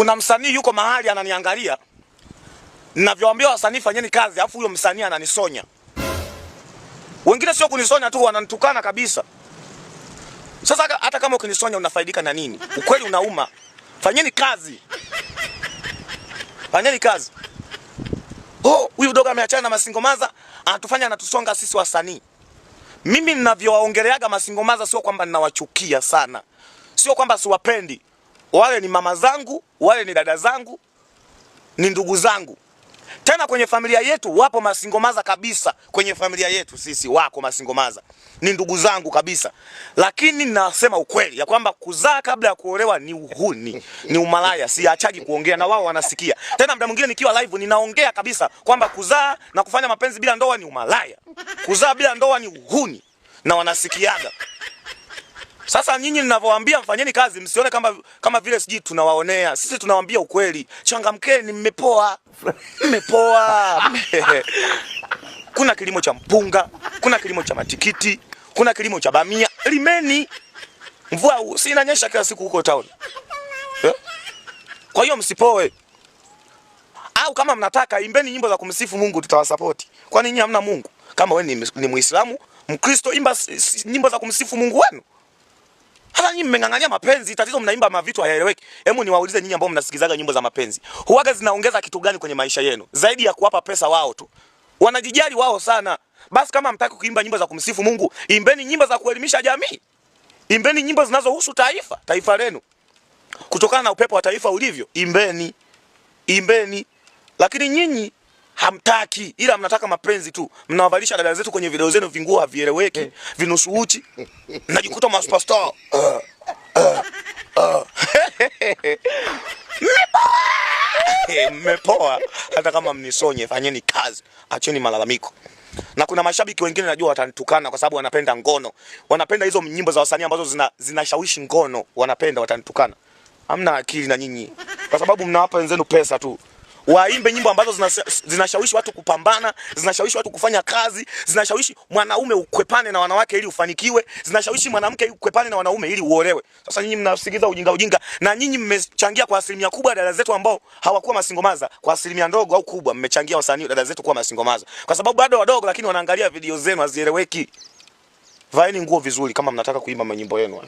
Kuna msanii yuko mahali ananiangalia, ninavyoambia wasanii fanyeni kazi, afu huyo msanii ananisonya. Wengine sio kunisonya tu, wananitukana kabisa. Sasa hata kama ukinisonya unafaidika na nini? Ukweli unauma. Fanyeni kazi, fanyeni kazi. Oh, huyu dogo ameachana na masingomaza, anatufanya anatusonga sisi wasanii. Mimi ninavyowaongeleaga masingomaza sio kwamba ninawachukia sana, sio kwamba siwapendi. Wale ni mama zangu, wale ni dada zangu, ni ndugu zangu. Tena kwenye familia yetu wapo masingomaza kabisa. Kwenye familia yetu sisi wako masingomaza, ni ndugu zangu kabisa. Lakini nasema ukweli ya kwamba kuzaa kabla ya kuolewa ni uhuni, ni umalaya. Siachaji kuongea na wao wanasikia. Tena muda mwingine nikiwa live ninaongea kabisa kwamba kuzaa na kufanya mapenzi bila ndoa ni umalaya, kuzaa bila ndoa ni uhuni, na wanasikiaga. Sasa nyinyi ninavyowaambia mfanyeni kazi, msione kama vile sijui tunawaonea. Sisi tunawaambia ukweli. Changamkeni, mmepoa. Mmepoa. Kuna kilimo cha mpunga, kuna kilimo cha matikiti, kuna kilimo cha bamia. Limeni. Mvua si inanyesha kila siku huko town. Eh? Kwa hiyo msipoe. Au kama mnataka imbeni nyimbo za kumsifu Mungu, tutawasapoti. Kwani nyinyi hamna Mungu? Kama wewe ni Muislamu, Mkristo, imba nyimbo za kumsifu Mungu wenu. Hata nyinyi mmeng'ang'ania mapenzi, tatizo mnaimba mavitu hayaeleweki. Hebu niwaulize nyinyi ambao mnasikizaga nyimbo za mapenzi, huwaga zinaongeza kitu gani kwenye maisha yenu zaidi ya kuwapa pesa wao tu? Wanajijali wao sana. Basi kama mtaki kuimba nyimbo za kumsifu Mungu, imbeni nyimbo za kuelimisha jamii. Imbeni nyimbo zinazohusu taifa, taifa lenu. Kutokana na upepo wa taifa ulivyo, imbeni. Imbeni. Lakini nyinyi hamtaki, ila mnataka mapenzi tu. Mnawavalisha dada zetu kwenye video zenu vinguo havieleweki, vinusu uchi. Mnajikuta ma superstar. Mmepoa. Mmepoa. Hata kama mnisonye, fanyeni kazi. Acheni malalamiko. Na kuna mashabiki wengine najua watanitukana kwa sababu wanapenda ngono. Wanapenda hizo nyimbo za wasanii ambazo zinashawishi ngono. Wanapenda, watanitukana. Hamna akili na nyinyi. Kwa sababu mnawapa wenzenu pesa tu. Waimbe nyimbo ambazo zinashawishi watu kupambana, zinashawishi watu kufanya kazi, zinashawishi mwanaume ukwepane na wanawake ili ufanikiwe, zinashawishi mwanamke ukwepane na wanaume ili uolewe. Sasa nyinyi mnasikiza ujinga ujinga, na nyinyi mmechangia kwa asilimia kubwa dada zetu ambao hawakuwa masingomaza, kwa asilimia ndogo au kubwa mmechangia wasanii dada zetu kuwa masingomaza. Kwa sababu bado wadogo, lakini wanaangalia video zenu hazieleweki. Vaeni nguo vizuri kama mnataka kuimba manyimbo yenu.